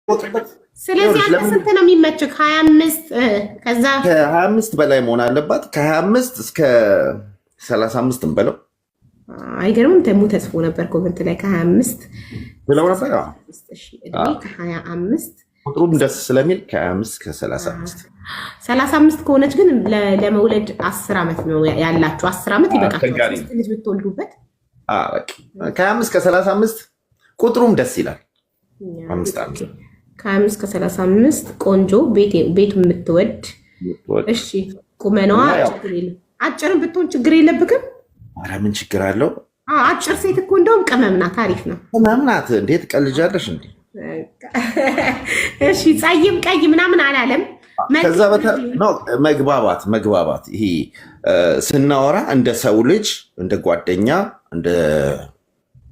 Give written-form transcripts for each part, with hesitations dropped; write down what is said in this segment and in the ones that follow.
የሚታወቅበት። ስለዚህ አንተ ስንት ነው የሚመችህ? 25፣ ከዛ? ከ25 በላይ መሆን አለባት። ከ25 እስከ 35 እንበለው። አይገርምም? ደግሞ ተጽፎ ነበር comment ላይ ከ25 ብለው ነበር። እድሜ ከ25። ቁጥሩም ደስ ስለሚል ከ25 እስከ 35። 35 ከሆነች ግን ለመውለድ 10 ዓመት ነው ያላችሁ። 10 ዓመት ይበቃችኋል። ሶስት ልጅ ብትወልዱበት። ከ25 ከ35 ቁጥሩም ደስ ይላል። 5 ዓመት። ከ25 ከ35፣ ቆንጆ፣ ቤቱ የምትወድ። እሺ፣ ቁመናዋ ችግር የለም። አጭርም ብትሆን ችግር የለብክም? ኧረ ምን ችግር አለው? አጭር ሴት እኮ እንደውም ቅመም ናት። አሪፍ ነው። ቅመም ናት። እንዴት ቀልጃለሽ እንዴ? እሺ፣ ጸይም ቀይ ምናምን አላለም። ከዛ መግባባት መግባባት፣ ይሄ ስናወራ እንደ ሰው ልጅ፣ እንደ ጓደኛ፣ እንደ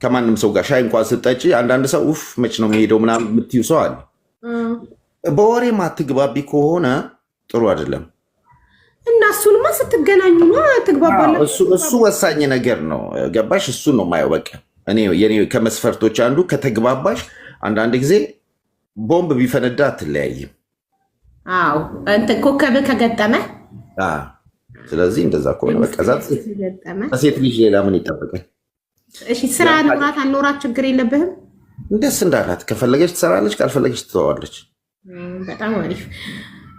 ከማንም ሰው ጋር ሻይ እንኳን ስጠጪ አንዳንድ ሰው "ኡፍ፣ መች ነው የሚሄደው" ምናምን የምትዩ ሰው አለ። በወሬ ማትግባቢ ከሆነ ጥሩ አይደለም። እና እሱንማ ስትገናኙ ትግባባላችሁ። እሱ ወሳኝ ነገር ነው። ገባሽ? እሱ ነው የማየው። በቃ እኔ የኔ ከመስፈርቶች አንዱ ከተግባባሽ አንዳንድ ጊዜ ቦምብ ቢፈነዳ አትለያይም። አዎ፣ እንትን ኮከብ ከገጠመ። ስለዚህ እንደዛ ከሆነ በቃ ከሴት ልጅ ሌላ ምን ይጠበቃል? እሺ፣ ስራ ኖራት አልኖራት ችግር የለብህም? ደስ እንዳላት፣ ከፈለገች ትሰራለች፣ ካልፈለገች ትተዋለች። በጣም አሪፍ።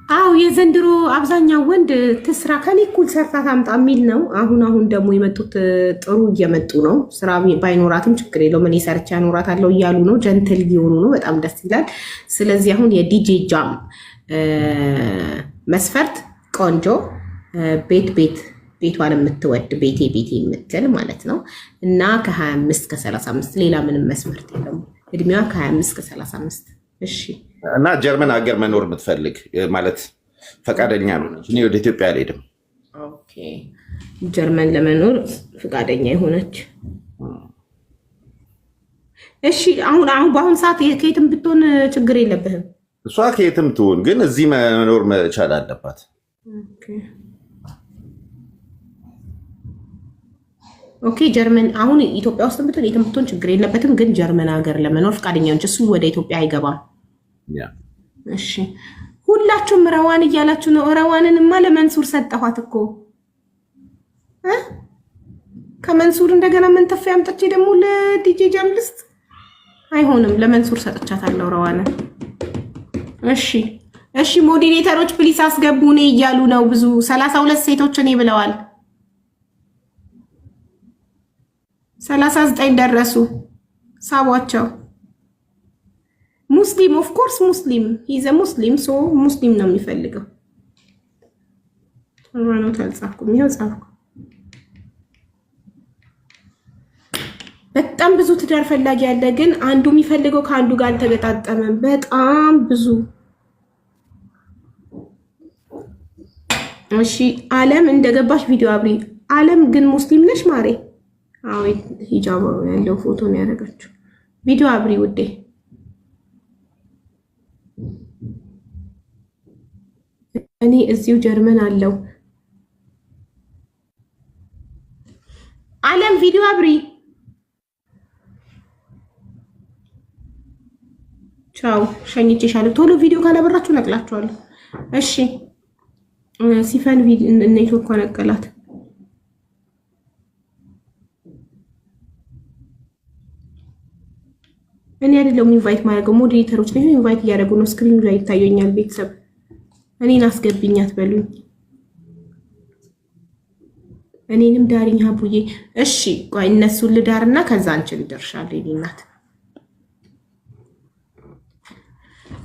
አዎ፣ የዘንድሮ አብዛኛው ወንድ ትስራ፣ ከኔ እኩል ሰርታ ታምጣ የሚል ነው። አሁን አሁን ደግሞ የመጡት ጥሩ እየመጡ ነው። ስራ ባይኖራትም ችግር የለውም፣ እኔ ሰርቼ አኖራታለሁ እያሉ ነው። Gentle እየሆኑ ነው። በጣም ደስ ይላል። ስለዚህ አሁን የዲጄ ጃም መስፈርት ቆንጆ፣ ቤት ቤት ቤቷን የምትወድ፣ ቤቴ ቤቴ የምትል ማለት ነው፣ እና ከ25 ከ35፣ ሌላ ምንም መስፈርት የለም። እድሜዋ ከ25 ከ35። እሺ። እና ጀርመን ሀገር መኖር የምትፈልግ፣ ማለት ፈቃደኛ ነው። እኔ ወደ ኢትዮጵያ አልሄድም። Okay፣ ጀርመን ለመኖር ፈቃደኛ የሆነች። እሺ፣ አሁን አሁን በአሁን ሰዓት ከየትም ብትሆን ችግር የለብህም? እሷ ከየትም ትሁን፣ ግን እዚህ መኖር መቻል አለባት። Okay፣ ጀርመን አሁን ኢትዮጵያ ውስጥ ብትሆን የትም ብትሆን ችግር የለበትም፣ ግን ጀርመን ሀገር ለመኖር ፈቃደኛ ነች። እሱ ወደ ኢትዮጵያ አይገባም። እሺ፣ ሁላችሁም ረዋን እያላችሁ ነው። ረዋንንማ ለመንሱር ሰጠኋት እኮ። ከመንሱር እንደገና መንተፊያ አምጥቼ ደግሞ ለዲጄ ጃም ልስጥ? አይሆንም። ለመንሱር ሰጥቻታለሁ ረዋንን። እሺ እሺ፣ moderator ኦች please አስገቡ እኔ እያሉ ነው። ብዙ 32 ሴቶች እኔ ብለዋል። 39 ደረሱ። ሳቧቸው። ሙስሊም፣ of course ሙስሊም፣ he's a Muslim, so ሙስሊም ነው የሚፈልገው። ሃይማኖት አልጻፍኩም፣ ይኸው ጻፍኩ። በጣም ብዙ ትዳር ፈላጊ ያለ፣ ግን አንዱ የሚፈልገው ከአንዱ ጋር አልተገጣጠመም። በጣም ብዙ። እሺ፣ አለም እንደገባሽ ቪዲዮ አብሪ። አለም ግን ሙስሊም ነሽ ማሬ? አዎ፣ ሂጃብ ያለው ፎቶ ነው ያደረገችው። ቪዲዮ አብሪ ውዴ። እኔ እዚሁ ጀርመን አለው። አለም ቪዲዮ አብሪ። ቻው፣ ሸኝቼሻለሁ። ቶሎ ቪዲዮ ካላበራችሁ ነቅላችኋለሁ። እሺ፣ ሲፈን ኔትወርኳ ነቀላት። እኔ አይደለሁም invite ማድረገው፣ moderator ኦች ነው invite እያደረጉ ነው። Screen ኑ ላይ ይታየኛል። ቤተሰብ እኔን አስገብኝ አትበሉኝ። እኔንም ዳሪኝ ሀቡዬ። እሺ ቆይ፣ እነሱን ልዳርና ከዛ አንቺን እደርሻለሁ። የእኔ እናት፣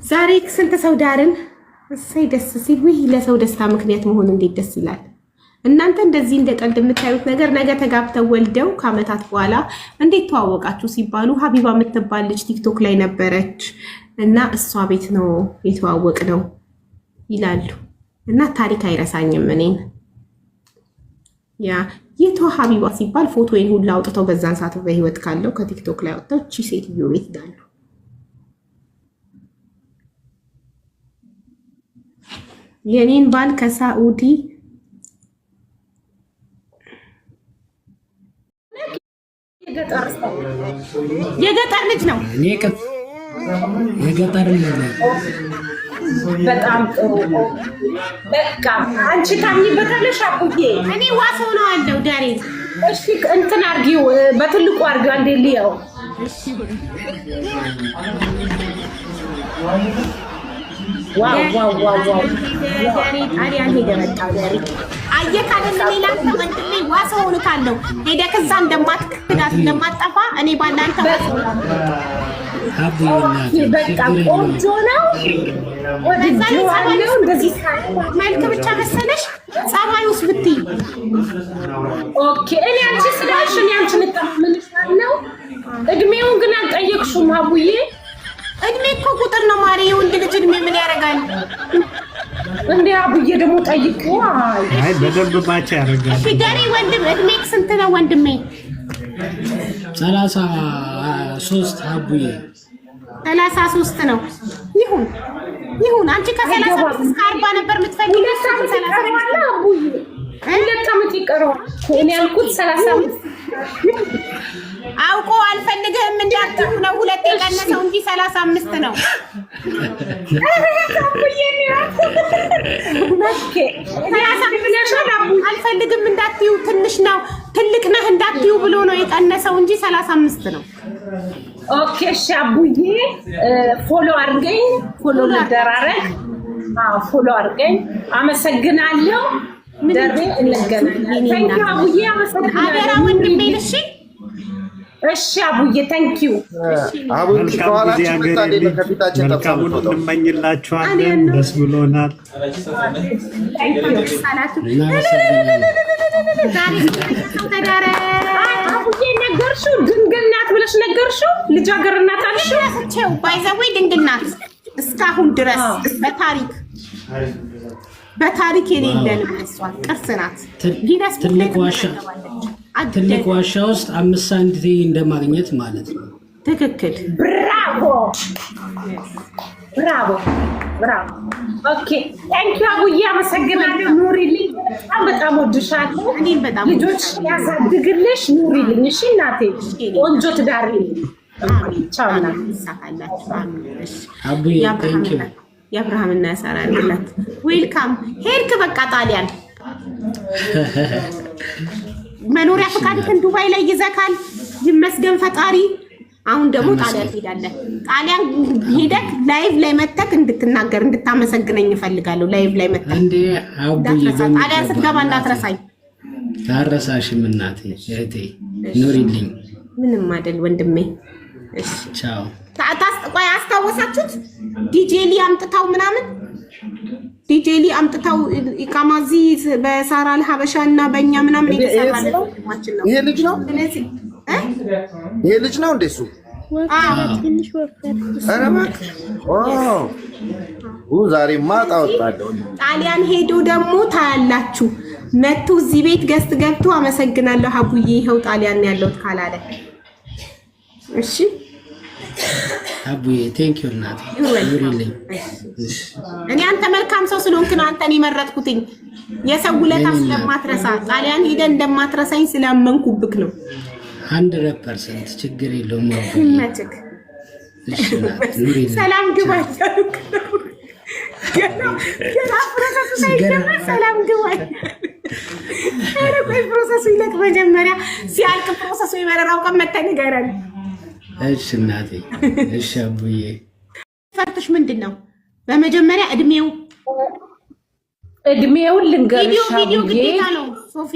ዛሬ ስንት ሰው ዳርን? እሰይ ደስ ሲል! ውይ፣ ለሰው ደስታ ምክንያት መሆን እንዴት ደስ ይላል። እናንተ እንደዚህ እንደ ቀልድ የምታዩት ነገር ነገ ተጋብተው ወልደው ከአመታት በኋላ እንዴት ተዋወቃችሁ ሲባሉ ሀቢባ የምትባል ልጅ ቲክቶክ ላይ ነበረች እና እሷ ቤት ነው የተዋወቅነው ይላሉ። እና ታሪክ አይረሳኝም እኔን። ያ የቷ ሀቢባ ሲባል ፎቶዬን ሁላ አውጥተው፣ በዛን ሰዓት በህይወት ካለው ከቲክቶክ ላይ አውጥተው እቺ ሴትዮ ቤት ይላሉ። የኔን ባል ከሳኡዲ የገጠር ልጅ ነው። የገጠር ልጅ ነኝ። በጣም ጥሩ። በቃ አንቺ ታምኚበታለሽ አቡዬ? እኔ ዋስ ሆነዋለሁ ዳሬ። እሺ እንትን አርጊው፣ በትልቁ አርጊው። አንዴ ልየው። Wow wow wow wow! ዳሬ ጣሊያን ሄደ መጣ ዳሬ። አየህ አይደል? እኔ ላንተ ወንድሜ ዋስ ሆንካለሁ። ሄደህ እዛ እንደማትክዳት እንደማትጠፋ እኔ ባላንተ ዋስ ሆናለሁ። አቡዬ እናቴ በቃ ችግር የለውም። ቆንጆ ነው፣ ወድጄዋለሁ። እንደዚህ መልክ ብቻ መሰለሽ ጸባዩስ ብትይ Okay። እኔ አንቺ ስላልሽ እኔ አንቺን እተማመንሻለሁ። እድሜውን ግን አልጠየቅሽውም አቡዬ። እድሜ እኮ ቁጥር ነው ማሪ። የወንድ ልጅ እድሜ ምን ያደርጋል? እንዴ አቡዬ ደግሞ ጠይቂው። አይ አይ በደንብ match ያደርጋል። እሺ ደሬ ወንድም እድሜክ ስንት ነው ወንድሜ? 33 አቡዬ። 33 ነው። ይሁን ይሁን። አንቺ ከ35 እስከ 40 ነበር የምትፈልጊው። ሁለት ዓመት ይቀረዋል አቡዬ፣ 2 ዓመት ይቀረዋል። እኔ ያልኩት 35። አውቆ አልፈልግህም እንዳትዩ ነው ሁለት የቀነሰው እንጂ 35 ነው። አልፈልግም እንዳትዩ ትንሽ ነው ትልቅ ነህ እንዳትዩ ብሎ ነው የቀነሰው እንጂ 35 ነው። Okay እሺ አቡዬ፣ follow አድርገኝ፣ follow ልደራረግ። አዎ follow አድርገኝ። አመሰግናለሁ። ደሬ እንገናኛለን። Thank you አቡዬ፣ አመሰግናለሁ። አደራ ወንድሜ። እሺ እሺ አቡዬ፣ thank you። አቡኪ መልካም ጊዜ ከኋላችን ሀገሬ መጣ እንዴ? ልጅ። ከፊታችን ጠብሳ መልካሙን የምትወጣው እንመኝላችኋለን። ደስ ብሎናል። እናመሰግናለን። ዛሬ ሰው ተዳረ። አቡዬ ነገርሽው፣ ድንግል ናት ብለሽ ነገርሽው፣ ልጃገረድ ናት አልሽው። ረስቼው by the way ድንግል ናት እስካሁን ድረስ በታሪክ በታሪክ የሌለንም እሷ ቅርስ ናት። Guinness Book ላይ ትልቅ ዋሻ ትመዘገባለች። ትልቅ ዋሻ ውስጥ 5 ሳንቲም እንደማግኘት ማለት ነው። ትክክል። Bravo bravo bravo። Okay thank you አቡዬ፣ አመሰግናለሁ። ኑሪልኝ። በጣም በጣም ወድሻለሁ። እኔም በጣም ልጆች ያሳድግልሽ። ኑሪልኝ። እሺ እናቴ፣ ቆንጆ ትዳር። አሜን። ቻው እናቴ። አሜን። ይሳካላችሁ። አሜን። እሺ አቡዬ thank you። የአብርሃምና የሳራ ያድርግላት። Welcome። ሄድክ በቃ ጣሊያን መኖሪያ ፈቃድህን ዱባይ ላይ ይዘካል። ይመስገን ፈጣሪ። አሁን ደግሞ ጣሊያን ትሄዳለህ። ጣሊያን ሄደህ live ላይ መተክ እንድትናገር እንድታመሰግነኝ እፈልጋለሁ። Live ላይ መተክ እንዴ አቡዬ እንዳትረሳ። ጣሊያን በሚገባ ስትገባ እንዳትረሳኝ። አልረሳሽም እናቴ እህቴ፣ ኑሪልኝ። ምንም አይደል ወንድሜ። እሺ ቻው። ቆይ አስታወሳችሁት? ዲጄ ሊ አምጥታው ምናምን ዲጄ ሊ አምጥታው ኢቃማ እዚህ በሳራ አልሀበሻ እና በእኛ ምናምን የተሰራ ወንድማችን ነው። ይሄ ልጅ ነው ስለዚህ እ? ይሄ ልጅ ነው እንዴ እሱ? አዎ። ትንሽ ወፈር። ኧረ እባክህ ኦ ዛሬማ ዕጣ ወጣለሁ። ጣሊያን ሄዶ ደግሞ ታያላችሁ። መቶ እዚህ ቤት guest ገብቶ አመሰግናለሁ አቡዬ ይኸው ጣሊያን ያለሁት ካላለ እሺ። አቡዬ thank you እናቴ፣ ኑሪልኝ። እኔ አንተ መልካም ሰው ስለሆንክ ነው አንተን የመረጥኩትኝ። የሰው ውለታ ስለማትረሳ ጣሊያን ሄደ እንደማትረሳኝ ስላመንኩብክ ነው። 100% ችግር የለውም አቡዬ። ይመችክ። እሺ እናቴ ኑሪልኝ። ሰላም ግባ እያልኩ ነው። ገና ገና process ኡ ሳይጀመር ሰላም ግባ። ኧረ ቆይ process ኡ ይለቅ መጀመሪያ። ሲያልቅ process ኡ የበረራው ቀን መተህ ንገረን። እሺ እናቴ፣ እሺ አቡዬ። ፈርትሽ ምንድን ነው? በመጀመሪያ እድሜው። እድሜውን ልንገርሽ ቪዲዮ ቪዲዮ አቡዬ። ግዴታ ነው ሶፊ።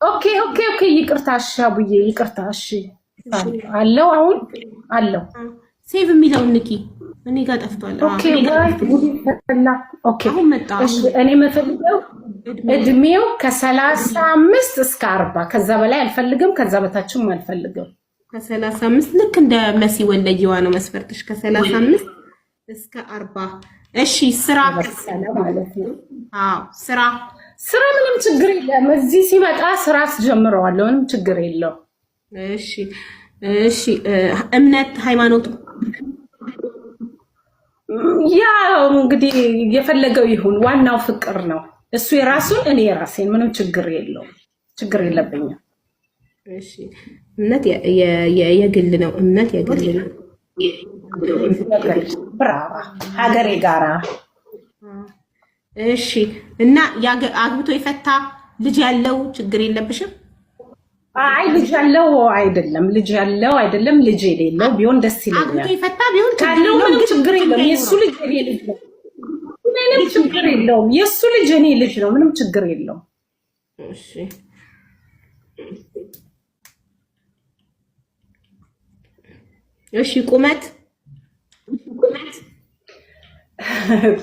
Okay፣ ይቅርታ። እሺ አቡዬ ይቅርታ። እሺ አለው፣ አሁን አለው። Save የሚለውን ንኪ። እኔ ጋር ጠፍቷል። Okay ወይ ጉድ ፈላ። Okay አሁን መጣ። እሺ እኔ የምፈልገው እድሜው ከ35 እስከ 40፣ ከዛ በላይ አልፈልግም፣ ከዛ በታችም አልፈልግም። ከ35፣ ልክ እንደ መሲ ወለየዋ ነው መስፈርትሽ። ከ35 እስከ 40። እሺ ስራ? በሰለ ማለት ነው። አዎ ስራ። ስራ ምንም ችግር የለም። እዚህ ሲመጣ ስራ አስጀምረዋለሁ። ምንም ችግር የለው። እሺ፣ እምነት ሃይማኖት? ያ እንግዲህ የፈለገው ይሁን፣ ዋናው ፍቅር ነው። እሱ የራሱን እኔ የራሴን፣ ምንም ችግር የለውም። ችግር የለብኝም። እሺ እምነት የግል ነው። እምነት የግል ነው። ብራባ ሀገሬ ጋራ። እሺ። እና አግብቶ የፈታ ልጅ ያለው ችግር የለብሽም? አይ ልጅ ያለው አይደለም፣ ልጅ ያለው አይደለም፣ ልጅ የሌለው ቢሆን ደስ አግብቶ ይለኛል። የፈታ ቢሆን ችግር ካለው የለውም፣ ምንም ግን ችግር ልጅ የለውም። የእሱ እንዳይኖረው ልጅ የኔ ልጅ ነው። ምንም ችግር የለውም። የእሱ ልጅ የኔ ልጅ ነው። ምንም ችግር የለውም። እሺ እሺ። ቁመት?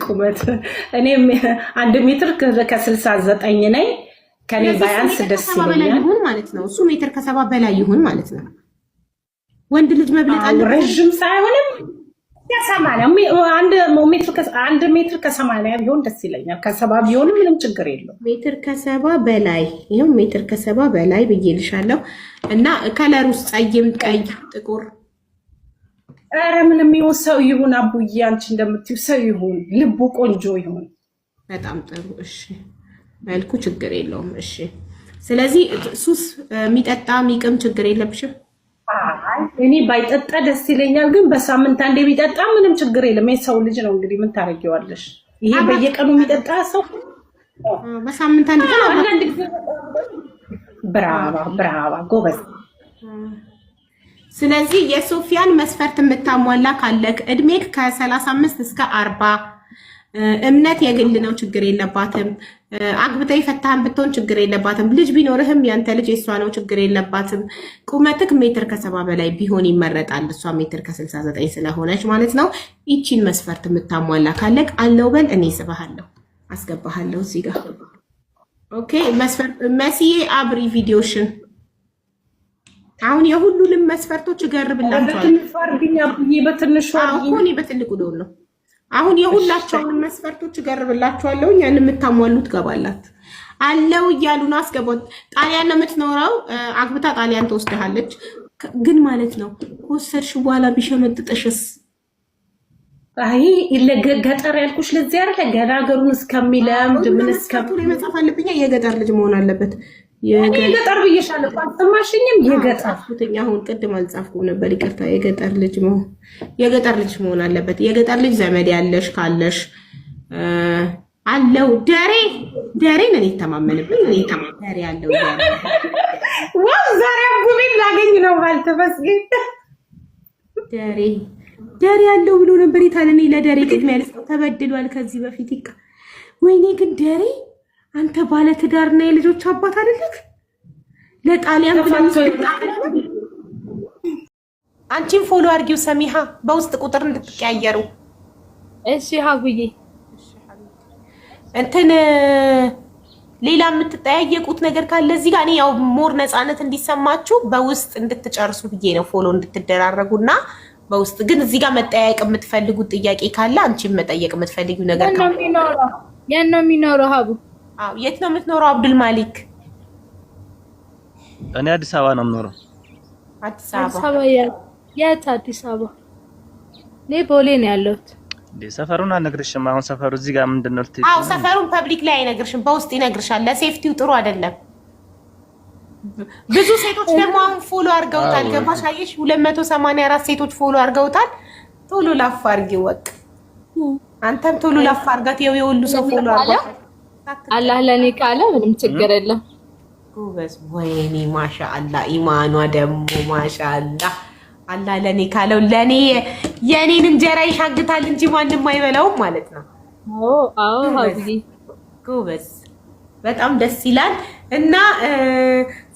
ቁመት እኔም 1 ሜትር ከ69 ነኝ። ከኔ ስለዚህ እሱ ባያንስ ሜትር ደስ ከ70 በላይ ይለኛል። ይሁን ማለት ነው። እሱ ሜትር ከ70 በላይ ይሁን ማለት ነው። ወንድ ልጅ መብለጥ አዎ አለበት። ረዥም ሳይሆንም ከ80 1 ሜትር ከ80 ቢሆን ደስ ይለኛል። ከ70 ቢሆንም ምንም ችግር የለውም። ሜትር ከ70 በላይ ይኸው ሜትር ከ70 በላይ ብዬልሻለሁ። እና color ውስጥ ፀይም፣ ቀይ፣ ጥቁር? ኧረ ምንም ይሁን ሰው ይሁን አቡዬ፣ አንቺ እንደምትይው ሰው ይሁን፣ ልቡ ቆንጆ ይሁን። በጣም ጥሩ። እሺ መልኩ ችግር የለውም። እሺ ስለዚህ ሱስ የሚጠጣ የሚቅም ችግር የለብሽም? አይ እኔ ባይጠጣ ደስ ይለኛል፣ ግን በሳምንት አንዴ ቢጠጣ ምንም ችግር የለም። የሰው ልጅ ነው እንግዲህ ምን ታደርጊዋለሽ? ይሄ በየቀኑ የሚጠጣ ሰው በሳምንት አንድ ቀን አብራ አንዳንድ ጊዜ ብራባ ብራባ ጎበዝ። ስለዚህ የሶፊያን መስፈርት የምታሟላ ካለክ እድሜክ ከ35 እስከ 40፣ እምነት የግል ነው፣ ችግር የለባትም። አግብተህ የፈታህን ብትሆን ችግር የለባትም። ልጅ ቢኖርህም ያንተ ልጅ የእሷ ነው፣ ችግር የለባትም። ቁመትክ ሜትር ከ70 በላይ ቢሆን ይመረጣል። እሷ ሜትር ከ69 ስለሆነች ማለት ነው። ይቺን መስፈርት የምታሟላ ካለክ አለው በል፣ እኔ ስብሃለሁ፣ አስገባሃለሁ እዚህ ጋር። Okay መስፈርት መስዬ አብሪ ቪዲዮሽን። አሁን የሁሉንም መስፈርቶች እገርብላቸዋለሁ። በትንሹ አድርጊኝ አቡዬ፣ በትንሹ አዎ አድርጊኝ። እኮ እኔ በትልቁ ደውል ነው። አሁን የሁላቸውንም መስፈርቶች እገርብላችኋለሁ። ያን የምታሟሉ ትገባላችሁ። አለው እያሉ ነው። አስገባት። ጣሊያን ነው የምትኖረው። አግብታ ጣሊያን ትወስድሃለች። ግን ማለት ነው ከወሰድሽ በኋላ ቢሸመጥጥሽስ? አይ ገጠር ያልኩሽ ለዚህ አይደለ? ገና ሀገሩን እስከሚለምድ ምን መስፈርቱ ላይ መጻፍ አለብኛ። የገጠር ልጅ መሆን አለበት። እኔ የገጠር ብዬሻለሁ እኮ አልሰማሽኝም? የገጠር ጻፍኩትኝ። አሁን ቅድም አልጻፍኩም ነበር፣ ይቅርታ። የገጠር ልጅ መሆን አለበት። የገጠር ልጅ ዘመድ ያለሽ ካለሽ አለው። ደሬ ደሬን እኔ ይተማመንበት እኔ ደሬ አለው እያለ Wow ዛሬ አቡቤን ላገኝ ነው ባልተመስገን። ደሬ ደሬ ያለው ብሎ ነበር። የታለ? እኔ ለደሬ ቅድሚያ ልስጠው። ተበድሏል ከዚህ በፊት ይቃ ወይኔ ግን ደሬ አንተ ባለ ትዳርና የልጆች አባት አይደለክ? ለጣሊያን ብለህ አንቺን follow አድርጊው ሰሚሃ፣ በውስጥ ቁጥር እንድትቀያየሩ። እሺ ሀቡዬ። እንትን ሌላ የምትጠያየቁት ነገር ካለ እዚህ ጋር እኔ ያው more ነፃነት እንዲሰማችሁ በውስጥ እንድትጨርሱ ብዬ ነው follow እንድትደራረጉና በውስጥ ግን እዚህ ጋር መጠያየቅ የምትፈልጉት ጥያቄ ካለ አንቺን መጠየቅ የምትፈልጊው ነገር የት ነው ካለ የሚኖረው? የት ነው የሚኖረው ሀቡ? አዎ፣ የት ነው የምትኖረው አብዱል ማሊክ? እኔ አዲስ አበባ ነው የምኖረው። አዲስ አዲስ አበባ። አበባ የት? የት አዲስ አበባ? እኔ ቦሌ ነው ያለሁት። እንዴ ሰፈሩን አልነግርሽም። አሁን ሰፈሩ እዚህ ጋር ምንድን ነው ልትይ? አዎ ሰፈሩን public ላይ አይነግርሽም፣ በውስጥ ይነግርሻል። ለ safety ው ጥሩ አይደለም። ብዙ ሴቶች ደግሞ አሁን follow አድርገውታል። ገባሽ? አየሽ፣ 284 ሴቶች follow አድርገውታል። ቶሎ ላፍ አድርጊ ወቅ አንተም ቶሎ ላፍ አድርጋት። ይኸው የሁሉ ሰው follow አድርጓል። አላህ ለእኔ ካለ ምንም ችግር የለም። ጎበዝ። ወይኔ ማሻአላ፣ ኢማኗ ደግሞ ማሻአላ። አላህ ለእኔ ካለው ለእኔ የእኔን እንጀራ ይሻግታል እንጂ ማንም አይበላውም ማለት ነው። አዎ አዎ ሀቡዬ። ጎበዝ፣ በጣም ደስ ይላል። እና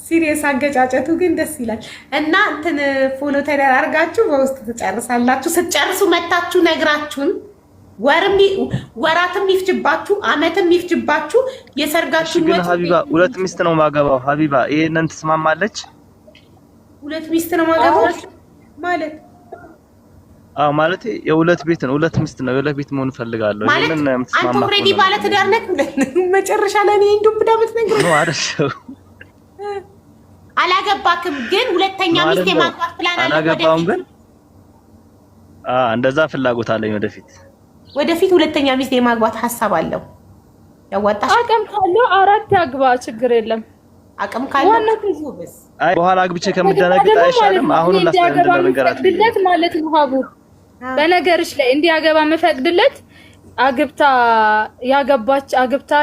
serious አገጫጨቱ ግን ደስ ይላል። እና እንትን follow ተደራርጋችሁ በውስጥ ትጨርሳላችሁ። ስትጨርሱ መታችሁ ነግራችሁን ወራትም ይፍጅባችሁ አመትም ይፍጅባችሁ እሺ የሰርጋችሁን ግን ወጪ ሀቢባ ሁለት ሚስት ነው ማገባው። ሀቢባ ይሄንን ትስማማለች? ሁለት ሚስት ነው ማገባው ማለት? አዎ ማለት የሁለት ቤት ነው፣ ሁለት ሚስት ነው፣ የሁለት ቤት መሆን እፈልጋለሁ። ማለት ይሄንን አንተ የምትስማማ already ከሆነ ባለ ትዳር ነህ። መጨረሻ ላይ እኔ እንደው ብዳ ብትነግረኝ ነው አይደል? አላገባክም፣ ግን ሁለተኛ ነው ሚስት አይደል? የማግባት ፕላን አለ አላገባውም ወደፊት? ግን እንደዛ ፍላጎት አለኝ ወደፊት። ወደፊት ሁለተኛ ሚስት የማግባት ሀሳብ አለው። ያዋጣሽ አቅም ካለው አራት ያግባ፣ ችግር የለም። አቅም ካለ ዋናው ጎበዝ። አይ በኋላ አግብቼ እንደገና ከምደነግጥ ደግሞ ማለት አይሻልም? ነው አሁኑ እኔ እንዲያገባ ልንገራት ብዬ ነው። የምፈቅድለት ማለት ነው ሀቡ፣ በነገርሽ ላይ እንዲያገባ የምፈቅድለት አግብታ ያገባች አግብታ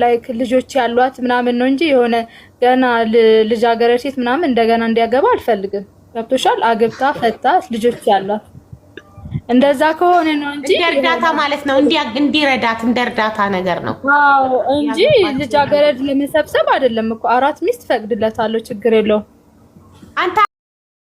like ልጆች ያሏት ምናምን ነው እንጂ የሆነ ገና ልጃገረድ ሴት ምናምን እንደገና እንዲያገባ አልፈልግም። ገብቶሻል? አግብታ ፈታ ልጆች ያሏት እንደዛ ከሆነ ነው እንጂ እንደ እርዳታ ማለት ነው፣ እንዲረዳት እንደ እርዳታ ነገር ነው። አዎ እንጂ ልጃገረድ ለመሰብሰብ አይደለም እኮ። አራት ሚስት ፈቅድለታለሁ፣ ችግር የለውም። አንተ